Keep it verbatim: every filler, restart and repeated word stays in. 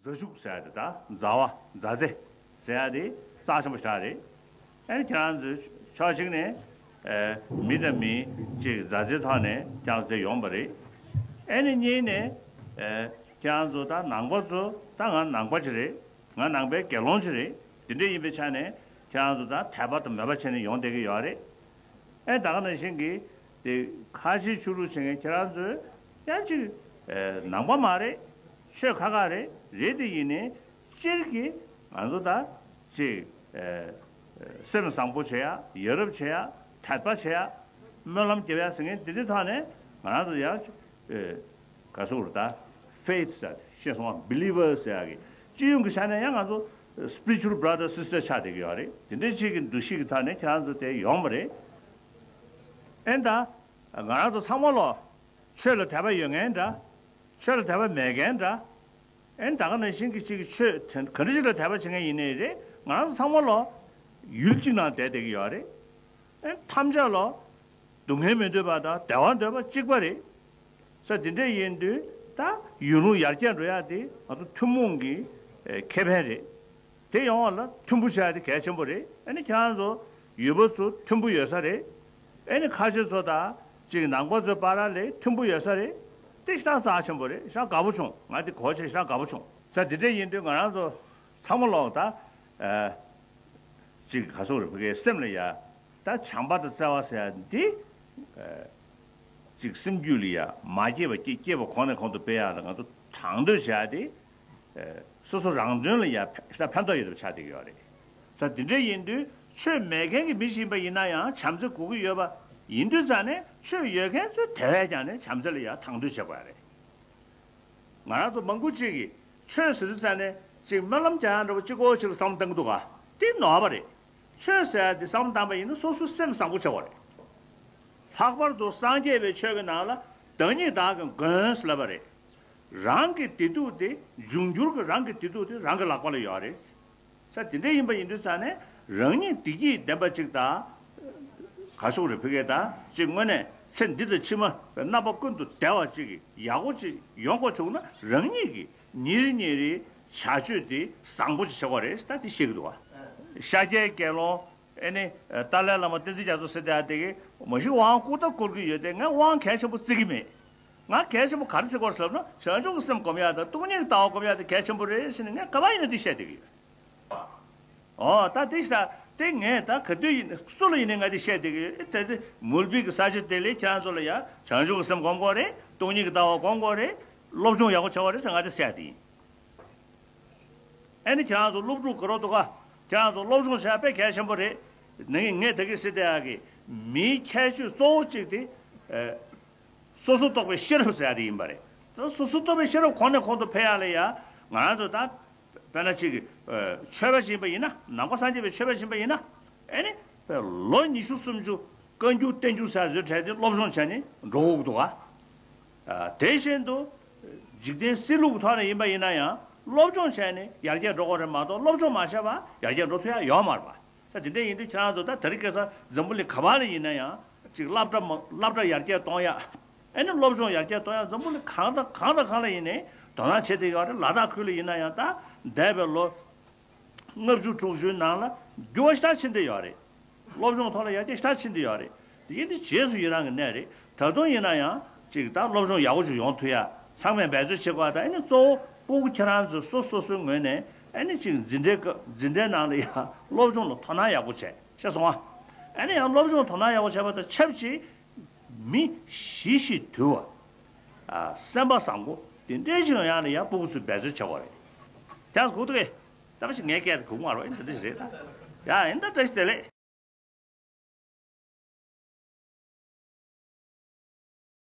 མཛའ་གཅུགས་ཟེར་ཡ་དེ་དང་མཛའ་བ་མཛའ་བརྩེ་ཟེར་ཡ་དེ་རྩ་ཆེན་པོ་ཞིག་རེད། ཨ་ནི་ཁྱེད་རང་ཚོས་ཕྱོགས་གཅིག་ནས་ཨེ་མི་དང་མི་གཅིག་མཛའ་བརྩེའི་ཐོག་ནས་ཁྱེད་རང་ཚོ་དེ་ཡོང་པ་རེད། ཨ་ནི་གཉིས་ནས་ཨེ་ཁྱེད་རང་ཚོ་ད་ནང་པ་ཚོ་ད་ང་ནང་པ་ཅིག་རེད། ང་ནང་པའི་དགེ་སློང་ཅིག་རེད། དེ་འདྲ་ཡིན་པའི་ཆ་ནས་ཁྱེད་རང་ཚོ་ད་དད་པ་དང་མོས་པ་བྱས་ནས་ཡོང་བསྡད་ཀྱི་ཡོད་རེད། ཨེ་ད་ག་ནང་བཞིན་གྱི་དེ་ཁ་ཆེ་ཆོས་ལུགས་བྱེད་མཁན་ཁྱེད་རང་ཚོས་ཡང་ཅིག་ཨེ་ནང་པ་མ་རེད། ཆོས་ཁག་ཁག་རེད། རེད་དེ་ཡིན་ནའི་སྤྱིར་གྱི་ང་ཚོ་ད་ཅིག་ཨེ་སེམས་བཟང་པོ་བྱེད་ཡ། ཡ་རབས་བྱེད་ཡ། དད་པ་བྱེད་ཡ། སྨོན་ལམ་རྒྱབ་ཡ་ཟེར་མཁན་དེ་འདྲའི་ཐོག་ནས་ང་རང་ཚོ་ཡང་ཨེ་ག་ཟེར་དགོས་རེད། ད་faith ཟེར་ཤེས་སོང་བ། believers ཟེར་ཡ་གི་སྤྱི་ཡོངས་ཀྱི་ཆ་ནས་ཡང་ང་ཚོ་spiritual brother sister ཆགས་བསྡད་ཀྱི་ཡོད་རེད། དེ་འདྲའི་ཅིག་གི་འདུ་ཤེས་ཀྱི་ཐོག་ནས་ཁྱེད་རང་ཚོ་དེ་ཡོང་བ་རེད། ཨེ་ད་ང་རང་ཚོ་ཚང་མ་ལོ་ཆོས་ལ་དད་པ་ཡོད་མཁན་འདྲ། ཆོས་ལ་དད་པ་མེད་མཁན་འདྲ། ཨེ་ད་ག་ནང་བཞིན་གྱི་ཅིག་གི་ཆོས་དེ་ག་འདྲ་ཞིག་ལ་དད་པ་བྱེད་མཁན་ཡིན་ནའི་རེད། ང་རང་ཚོ་ཚང་མ་ལོ་ཡུལ་གཅིག་ནང་བསྡད་བསྡད་ཀྱི་ཡོད་རེད། ཨེ་ཐམས་ཅད་ལོ་སྡུག་བསྔལ་མི་འདོད་པ་དང་བདེ་བ་འདོད་པ་གཅིག་པ་རེད། ས་དེ་འདྲ་ཡིན་དུས་ད་ཡུལ་ལུང་ཡར་རྒྱས་འགྲོ་ཡ་དེ་ང་ཚོ་ཐུན་མོང་གི་ཨེ་ཁེ་ཕན་རེད། དེ་ཡོང་བ་ལ་མཐུན་པོ་བྱ་ཡ་དེ་གལ་ཆེན་པོ་རེད། ཨ་ནི་ཁྱེད་རང་ཚོ་ཡུལ་པ་ཚོ་མཐུན་པོ་ཡོད་ས་རེད། ཨ་ནི་ཁ་ཆེ་ཚོ་དང་གཅིག་ནང་པ་ཚོའི་བར་ལ་མཐུན་པོ་ཡོད་ས་རེད། དེ་ཞེ་དྲག་རྩ་ཆེན་པོ་རེད། ཞེ་དྲག་དགའ་པོ་བྱུང་། ང་དེ་གོ་ཆེ་ཞེ་དྲག་དགའ་པོ་བྱུང་། ས་དེ་འདྲ་ཡིན་དུས་ང་རང་ཚོ་ཚང་མ་ལོག་ད་ཨ་གཅིག་ག་ཟེར་དགོས་རེད། བོད་སྐད་སེམས་ལ་ཡ་ད་བྱམས་པ་དང་བརྩེ་བ་ཟེར་ཡ་འདི་ཨ་གཅིག་སེམས་རྒྱུད་ལ་ཡ་མ་སྐྱེས་པ་སྐྱེ་སྐྱེས་པ་གོང་ནས་གོང་དུ་སྤེལ་ཡ་ལ་ང་ཚོ་དང་དོད་བྱ་ཡ་དེ། སོ་སོ་རང་དོན་ལ་ཡང་ཕན་ཕན་ཐོགས་ཡོད་པ་ཆགས་བསྡད་ཀྱི་ཡོད་རེད། ས་དེ་འདྲ་ཡིན་དུས་ཆོས་མེད་མཁན་གྱི་མི་ཞིག་ཡིན་པ་ཡིན་ན་ཡང་བྱམས་བརྩེ་དགོས་ཀྱི་ཡོད་པ་ཡིན་དུས་ཙང་ནས་ཆོས་ཡོད་མཁན་ཚོས་དེ་བས་ཀྱང་ནས་བྱམས་བརྩེ་ལ་ཡང་དང་དོད་བྱེད་དགོས་ཡ་རེད། ང་རང་ཚོ་མང་པོ་ཅིག་གིས་ཆོས་ཟེར་དུས་ཙང་ནས་ཅིག་སྨོན་ལམ་རྒྱག་ཡ་འདྲ་པོ་གཅིག་པོ་ཅིག་ལ་བསམ་བློ་གཏང་གི་འདུག་ག་དེ་ནོར་བ་རེད། ཆོས་ཟེར་ཡ་དེ་བསམ་བློ་བཏང་པ་ཡིན་ན་སོ་སོའི་སེམས་བཟང་པོ་བྱེད་དགོས་རེད། ལྷག་པར་དུ་སངས་རྒྱས་པའི་ཆོས་ཀྱི་ནང་ལ་བདག་ཉིད་བདག་གི་མགོན་ཟེར་ལབ་པ་རེད། རང་གི་བདེ་སྡུག་དེ་འབྱུང་འགྱུར་གྱི་རང་གི་བདེ་སྡུག་དེ་རང་གི་ལག་པ་ལ་ཡོད་རེད། ས་དེ་འདྲ་ཡིན་པ་ཡིན་དུས་ཙང་ནས་རང་ཉིད་བདེ་སྐྱིད་ལྡན་པ་ཅིག་དང་། ག་ཟེར་དགོས་རེད། བོད་སྐད་དང་ཅིག་དངོས་གནས་ཚེ་འདི་དང་ཕྱི་མ་རྣམ་པ་ཀུན་ཏུ་བདེ་བ་ཅིག་ཡག་པོ་ཅིག་ཡོང་དགོས་བྱུང་ན་རང་ཉིད་ཀྱིས་ཉིན་རེ་ཉིན་རེ་བྱ་སྤྱོད་དེ་བཟང་པོ་ཅིག་བྱེད་དགོས་རེད། ད་དེ་བཤད་ཀྱི་འདུག་བ། ཤཱཀྱའི་དགེ་སློང་ཨེ་ནི་ཏཱ་ལའི་བླ་མ་བསྟན་འཛིན་རྒྱ་མཚོ་ཟེར་དེ་ཡ་དེ་གིས་མ་གཞི་དབང་བསྐུར་ད་བསྐུར་གྱི་ཡོད་དེ། ངས་དབང་གལ་ཆེན་པོ་བརྩི་གི་མེད། ང་གལ་ཆེན་པོ་ག་རེ་བརྩི་དགོས་ཟེར་ན་བྱང་ཆུབ་ཀྱི་སེམས་སྒོམ་ཡ་དང་སྟོང་ཉིད་ཀྱི་ལྟ་བ་སྒོམ་ཡ་དེ་གལ་ཆེན་པོ་རེད་ཟེར་ནས་ངས་ག་པར་ཡིན་ན་འདི་བཤད་བསྡད་ཀྱི་ཡོད། ཨོ་ད་དེ་ཞིག་ད་དེ་ངས་ད་ག་དུས་ཡིན་སུ་ལ་ཡིན་ནའི་ང་དེ་བཤད་བསྡད་ཀྱི་ཡོད། དེ་དེ་མུལ་པིག་གི་ས་ཆ་དེ་ལས་ཁྱེད་རང་ཚོ་ལ་ཡ་བྱང་ཆུབ་ཀྱི་སེམས་སྒོམ་དགོས་རེད། སྟོང་ཉིད་ཀྱི་ལྟ་བ་སྒོམ་དགོས་རེད། སློབ་སྦྱོང་ཡག་པོ་བྱེད་དགོས་རེད་ཟེར་ང་དེ་བཤད་བསྡད་ཡིན། ཨེ་ནི་ཁྱེད་རང་ཚོ་སློབ་ཕྲུག་ག་རོ་འདུག་ག་ཁྱེད་རང་ཚོ་སློབ་སྦྱོང་བྱས་པས་གལ་ཆེན་པོ་རེད། ནི་ངས་ད་གིན་ཟེར་བསྡད་ཡག་གི་མིའི་ཁྱད་ཆོས་གཙོ་བོ་གཅིག་དེ་ཨེ་སོ་སོ་རྟོགས་པའི་ཤེས་རབ་ཟེར་ཡ་དེ་ཡིན་པ་རེད། ད་སོ་སོ་རྟོགས་པའི་ཤེས་རབ་གོང་ནས་གོང་དུ་འཕེལ་ཡ་ལ་ཡ་ང་རང་ཚོ་ད་དཔེར་ན་གཅིག་གི་ཨེ་ཆོས་པ་ཞིག་ཡིན་པ་ཡིན་ན། ནང་པ་སངས་རྒྱས་པའི་ཆོས་པ་ཞིག་ཡིན་པ་ཡིན་ན། ཨེ་ནི་ལོ་ཉི་ཤུ་སུམ་ཅུ་བཀའ་འགྱུར་བསྟན་འགྱུར་ཟེར་བཟོས་བྲལ་ཏེ་སློབ་སྦྱོང་བྱས་ནས་འགྲོ་དགོས་འདུག་ག་ཨ་དེ་བཞིན་དུ་འཇིག་རྟེན་སྲིད་ལུགས་ཀྱི་ཐོག་ནས་ཡིན་པ་ཡིན་ན་ཡང་སློབ་སྦྱོང་བྱས་ནས་ཡར་རྒྱས་འགྲོ་དགོས་རེད་མ་གཏོགས། སློབ་སྦྱོང་མ་བྱས་པ་ཡར་རྒྱས་འགྲོ་ཐུབ་ཡ་ཡོད་མ་རེད་པ། ད་དེ་འདྲ་ཡིན་དུས་ཁྱེད་རང་ཚོ་ད་དེ་རིང་ཁ་སང་འཛམ་བུ་གླིང་ག་པ་ལ་ཡིན་ན་ཡང་ཅིག་སློབ་གྲྭ་མ་སློབ་གྲྭ་ཡར་རྒྱས་གཏོང་ཡ། ཨེ་ནི་སློབ་སྦྱོང་ཡར་རྒྱས་གཏོང་ཡ་འཛམ་བུ་གླིང་གང་དང་གང་དང་གང་ལ་ཡིན་ནའི་དོ་སྣང་བྱེད་བསྡད་ཡོད་རེད། ལ་དྭགས་ཁུལ་ལ་ཡིན་ན་ཡང་ད་འདས་པའི་ལོ་ལྔ་བཅུ་དྲུག་ཅུའི་ནང་ལ་འགྱུར་བ་ཞེ་དྲག་ཕྱིན་བསྡད་ཡོད་རེད། སློབ་སྦྱོང་ཐོག་ལ་ཡར་རྒྱས་ཞེ་དྲག་ཕྱིན་བསྡད་ཡོད་རེད། དེ་ཡིན་དུས་རྗེས་སུ་ཡི་རང་གི་གནས་རེད། ད་དུང་ཡིན་ན་ཡང་ཅིག་ད་སློབ་སྦྱོང་ཡག་པོ་ཅིག་ཡོང་ཐུབ་ཡ་ཚང་མས་འབད་རྩོལ་བྱེད་དགོས་པ་དང་། ཨེ་ནི་གཙོ་བོ་སྤུ་གུ་ཁྱེད་རང་ཚོས་སོ་སོ་སོའི་ངོས་ནས་ཨེ་ནི་ཅིག་འཛིན་གྲྭའི་སྐབས་འཛིན་གྲྭའི་ནང་ལ་ཡང་སློབ་སྦྱོང་ལ་དོ་སྣང་ཡག་པོ་བྱས། ཤེས་སོང་ང་། ཨེ་ནི་ཡང་སློབ་སྦྱོང་དོ་སྣང་ཡག་པོ་བྱས་པ་དང་ཆབས་ཅིག་མི་ཞི་ཞིང་དུལ་བ། ཨ་སེམས་པ་བཟང་པོ་དེ་འདྲའི་ཅིག་ཡོང་ཡ་ལ་ཡང་སྤུ་གུ་ཚོས་འབད་རྩོལ་བྱེད་དགོས་རེད། ཅང་གུ་ཏུ་གེ་ད་པ་ཞིག་ངའི་སྐད་དུ་གུག་མ་རོ། ཨེ་འདི་འདྲ་ཞིག་རེད་ད། ཡ་ཨེ་འདྲ་བཀྲ་ཤིས་བདེ་ལེགས།